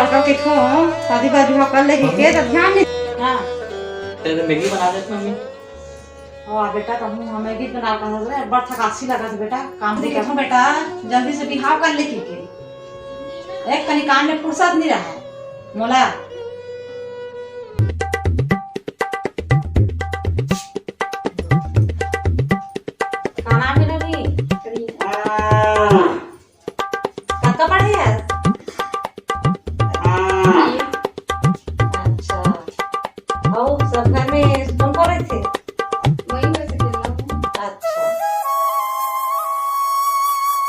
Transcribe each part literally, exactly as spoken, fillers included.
लड़का के ठो शादी बर बिहाव कर लेही के, त ध्यान नहीं। हाँ। तेरे मैगी बना देत मम्मी। वाह बेटा, कहूँ हम मैगी बना कर दे, बड़ थकासी लगत हे बेटा, काम नहीं करत। बेटा, जल्दी से बिहाव कर लेही के। एक कनी काम में फुर्सत नहीं रहा मोला। का नाम हे नोनी? कतका पढ़े हस? अच्छा। अउ सब घर में कोन कोन रहिथे? वही में से अकेला हूँ। अच्छा।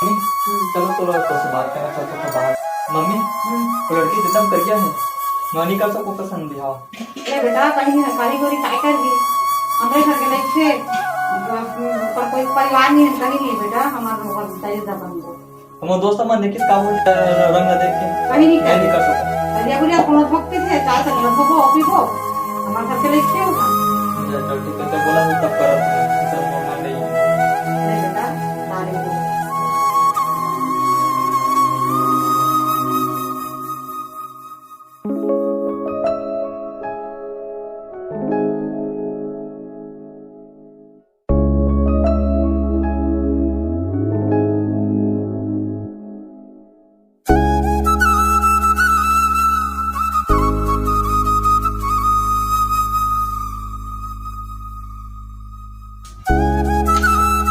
मम्मी, चलो, थोड़ा तो से बात करना चाहता था बाहर। मम्मी, हम्म। वो लड़की एकदम करिया है। नोनी का तो फोकस हम दिखाओ। ए बेटा, कहीं हकारी गोरी काय कर दी? हमरे घर के लइके, पर कोई परिवार नहीं है, कहीं नहीं बेटा, हमारे लोग का दहेज दा बन गो। हमर दोस्त मन देखिस का हो रंग देख के। कहीं नहीं मैं नहीं कर सकता। अरे गुड़िया, कोनो भक्ति से चाय से लड़को को, ऑफिस हो, हमारे घर के लइके हो का? अच्छा, चल ठीक है, तो बोला हूँ तब करत है, सब मम्मा नहीं। नहीं बेटा, तारे को।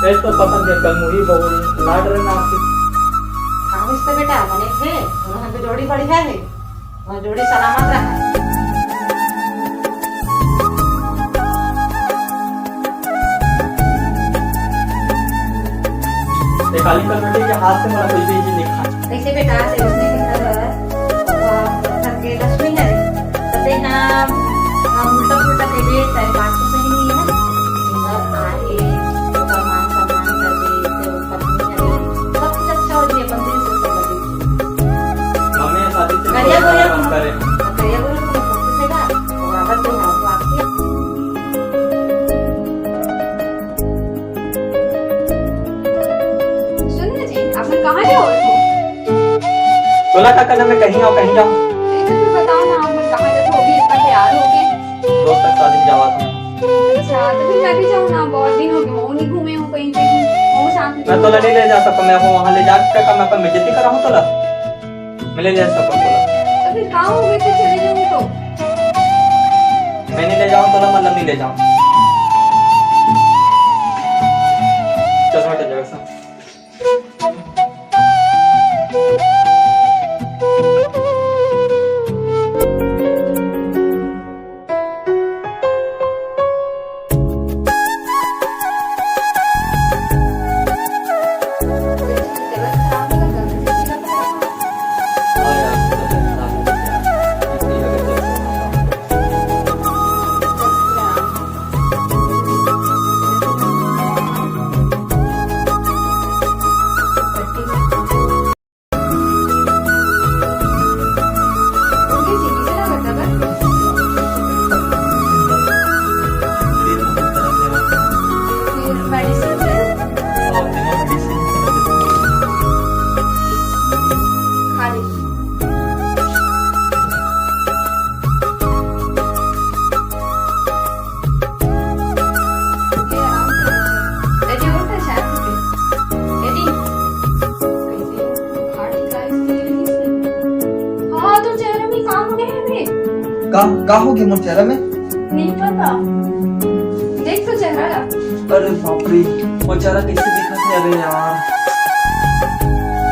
एक तो पसंद है कल मुही बहुरी लाड रे नाची। कामिस तो बेटा बने थे, उन्होंने तो जोड़ी बढ़िया है, और जोड़ी सलामत रहा। ये काली कलमटी के हाथ से मला कोई भी चीज नहीं खा। कैसे बेटा से उसने कितना डर, पत्थर के लक्ष्मी है। तो तेना हम उल्टा पुल्टा दे दे, तेरे बात तो सही नहीं है। इधर आए, ओकर मान सम्मान कर दे, ते ओकर नहीं है। सब कुछ अच्छा हो जाए, अपन दिल से सब लगे। मम्मी, शादी से करिया थोड़ा बोला बात करें। करिया बोला तो कुछ से का, वो आदत तो है, वो आपकी। सुन ना जी, आप लोग कहाँ जाओ? तोला का करना, मैं कहीं आऊँ, कहीं जाऊँ। नहीं तो तू बताओ ना, आप लोग कहाँ जाते हो? अभी इतना तैयार हो गए। दोस्त के शादी में जावा था। अच्छा, तो फिर मैं भी जाऊँ ना, बहुत दिन हो गए, वो नहीं घूमे हूँ कहीं पे भी, वो साथ में मैं तोला नहीं ले जा सकता, मैं वो वहाँ ले जा सकता, मैं अपन बेइज्जती करा हूँ तोला। मैं ले जा सकता तोला। तो फिर कहाँ हो गए थे, चले जाऊँ तो? मैं नहीं ले जाऊँ तोला, मतलब नहीं ले जाऊँ। चल हट जगह से। हाँ, तो चेहरा में का हो गया है बे? का, का हो गया मोर चेहरा में? नहीं पता। देख तो चेहरा ला। अरे बाप रे, वो चेहरा कैसे दिखत है? अरे यार,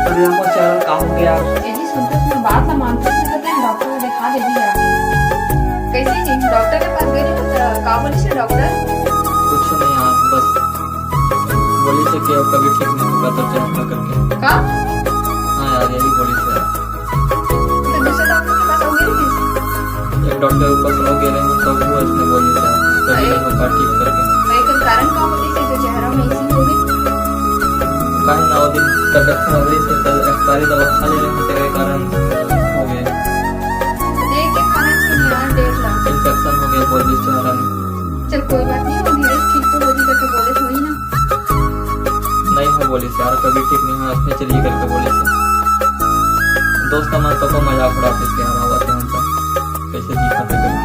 अरे यार, वो चेहरा का हो गया? ए जी, सुन तो, सुन, बात ना मान, तो कहते हैं डॉक्टर को दिखा दे दी जाके। कैसे जी, डॉक्टर के पास गए तो का बोले से डॉक्टर? कुछ नहीं यार, बस बोली से कि अब कभी ठीक नहीं होगा तो चेहरा करके। का? हाँ यार, यही बोली से यार। तो दूसरे डॉक्टर के पास हो गए थे? एक डॉक्टर ऊपर से हो गए रहे, तो वो इसने बोली से यार, कभी अरे। नहीं होगा ठीक करके। भाई, कोई कारण का होती से जो चेहरा में ऐसी हो गई? काहे ना वो दिन तबियत खराब रही से, कल एक्सपायरी दवा खा ले रहे, तेरे कारण हो गए। देख के खाना चाहिए यार, देख ला। इन्फेक्शन हो गया, बोली से चेहरा में। चल कोई बात नहीं, वो धीरे से ठीक तो हो जी करके बोले थोड़ी ना। नहीं हो बोली से यार, कभी ठीक नहीं हो, अपने चलिए करके बोली से। दोस्त मन तो को मजाक उड़ाते थे यार, आवत है मतलब, कैसे दिखत है करके।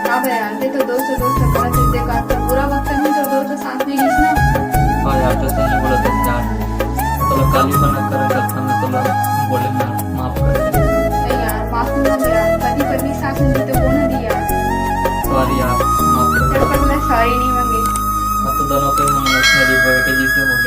का बे यार, ये तो दोस्त, दोस्त का चीज देखा, तो बुरा वक्त में तो दोस्त साथ में रहिस ना। हाँ यार, तो सही बोला था यार, मतलब काली मना कर करता मैं, तो बोले ना, माफ कर। नहीं यार, माफ नहीं होगा यार, पति पत्नी साथ में दी तो कौन दी यार। सॉरी यार, माफ कर। पर मैं सॉरी नहीं मांगी। अब तो दोनों पे हम इमोशनली बैठ के जिसे हो